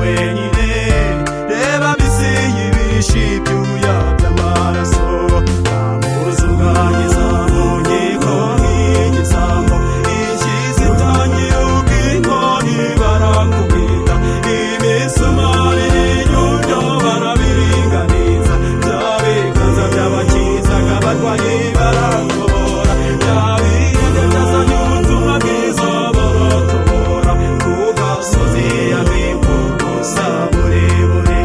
Wenyine reba bisi yibisha ibyuya by'amaraso bamuzuganyiza mu nkiko nk'igisambo ishyize itangira ubw'inkoni barakubwita imisumari n'inyundo barabiringaniza bya biganza by'abakizaga abarwayi barakobora bya bindi byazanye ubutumwa bwiza baratobora ku gasozi yabikugusa burebure.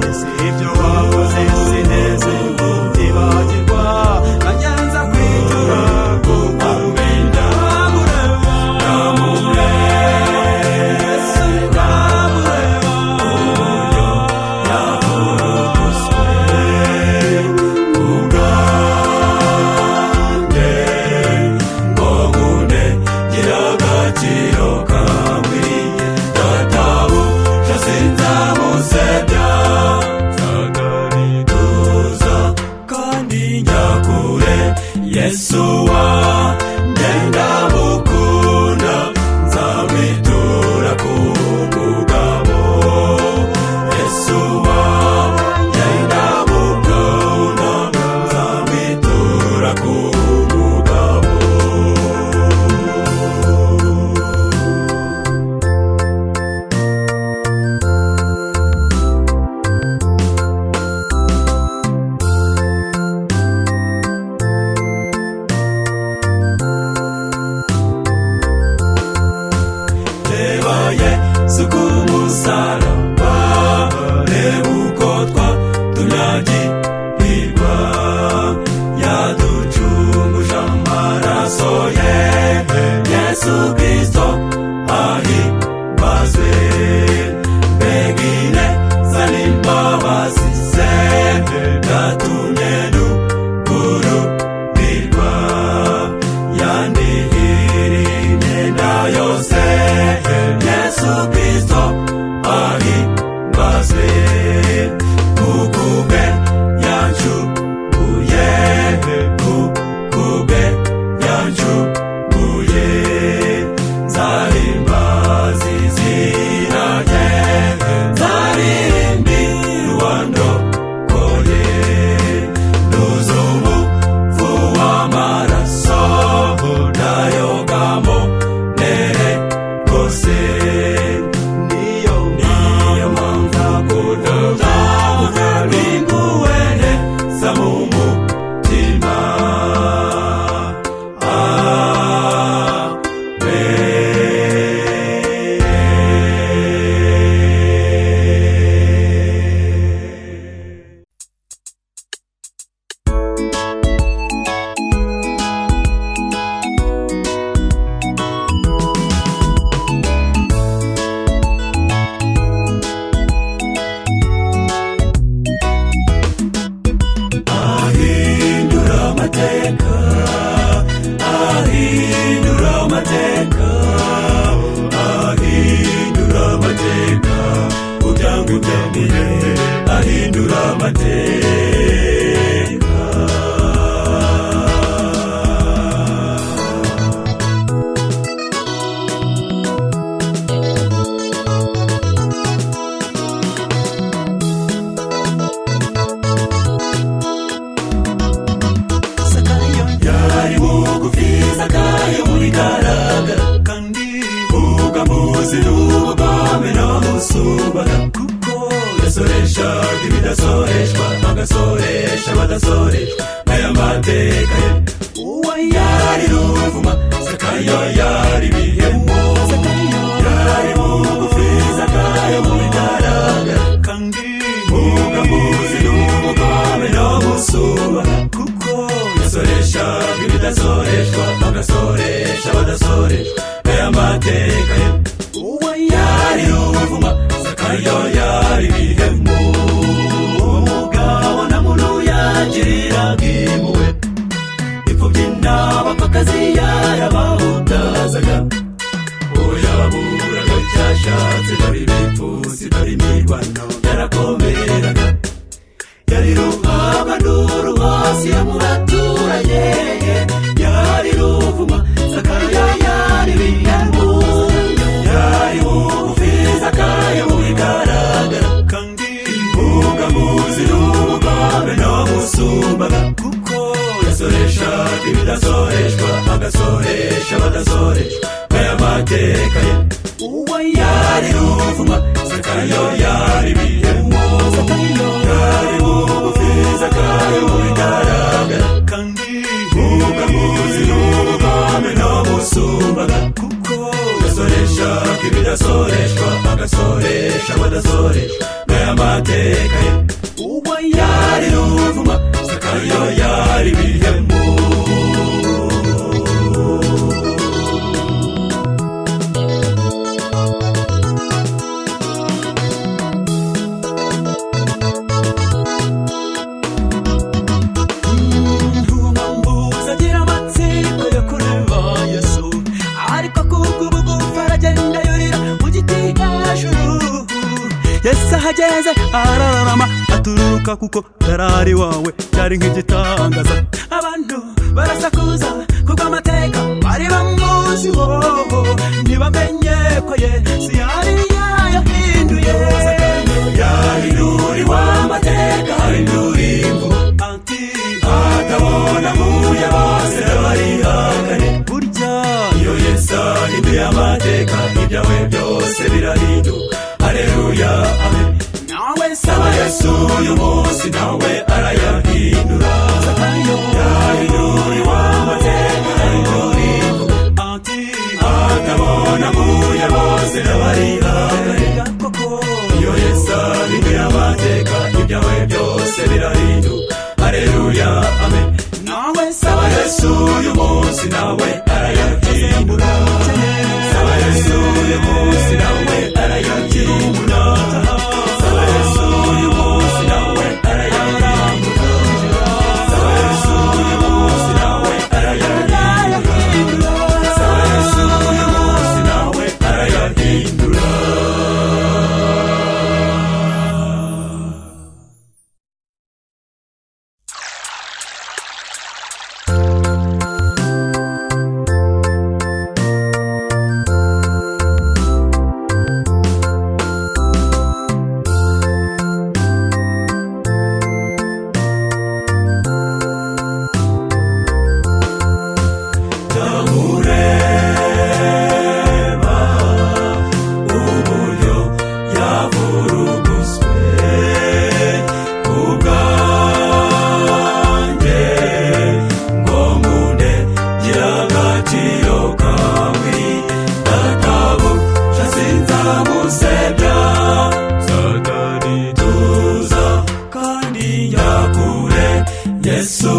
Ese ibyo wakoze sineze kubyibagirwa nagenza kwitura kukumenya ndamureba Yesu ndamureba uburyo yavuruguswe Ubwanjye ngo nkunde gira agaciro kamwiriye databuja sinzamusebya nzagarituza kandi njya kure Yesu wanjye ndamukunda nzamwitura ku bugabo Yesu wanjye ndamukunda nzamwitura ku bugabo. Reba Yesu ku musaraba reba uko twatunyagirwa yaducunguje amaraso ye Yesu Kristo ahimbazwe mbega ineza n'imbabazi ze byatumye dukururwa yandihira imyenda yose Yesu Kristo ahimbazwe kukube yancukuye kukube yancukuye nzahimbaza izina rye nzaririmbira uwandokoye nuzumufu w'amaraso ndayogamo nere rwose niyo niyo mpamvu akunda binguwe neza mu mutima. Amen. Ahindura amateka ahindura amateka ahindura amateka kugira ngo ubyemere ahindura amateka. Zakayo Yari bugufi Zakayo mu bigaragara kandi ubwambuzi n'ubugome n'abamusubaga kuko yasoreshaga ibidasoreshwa agasoresha abadasoreshwa n'aya mateka ye uwo yari ruvuma Zakayo yari bihemu Zakayo yari bugufi Zakayo mu bigaragara kandi ubwambuzi n'ubugome n'abamusubaga kuko yasoreshaga ibidasoreshwa agasoresha abadasoreshwa n'aya mateka ye uwo yari ruvuma Zakayo yari bihemu umugabo na muntu yagiriraga impuhwe imfubyi n'abapfakazi yarabahutazaga. amateka ye. Uwo Yari ruvumwa, Zakayo yari bihemu. Zakayo Yari bugufi, Zakayo mu bigaragara. Kandi Ubwamuzi n'ubugome n'ubusumbaga. Kuko Yasoreshaga ibidasoreshwa, agasoresha abadasoreshwa. Ngaya amateka ye. Uwo Yari ruvumwa, Zakayo yari bihemu. Uwo mwambuzi agira amatsiko yo kureba Yesu, ariko kubwo ubugufi aragenda yurira mu giti hejuru. Yesu ahageze arararama aturuka kuko yarari wawe byari nk'igitangaza. Abantu barasakuza kubw'amateka bari bamuziho, ntibamenye ko Yesu yari yayahinduye. Yahinduriwe amateka, ahindura imvugo. Ati Atabona muya bose n'abarihakane. Burya Iyo Yesu ahinduye amateka, ibyawe byose birahinduka. Haleluya, amen. Nawe Saba saba Yesu uyu munsi, nawe arayahindura. Zakayo Yahinduriwe amateka, ahindura imvugo. Ati Atabona muya bose n'abarihakane. Koko Iyo Yesu ahinduye amateka, ibyawe byose birahinduka. Haleluya, amen. Nawe Saba saba Yesu uyu munsi, nawe arayahindura. Saba Yesu uyu munsi, nawe arayahindura. Saba Yesu uyu munsi, nawe arayahindura. Saba Yesu uyu munsi, nawe arayahindura. Saba Yesu uyu munsi, nawe arayahindura. Ndamureba uburyo yavuruguswe kubwanjye, ngo nkunde ngira agaciro kawe. Databuja sinzamusebya. Satani tuza kandi njya kure, Yesu.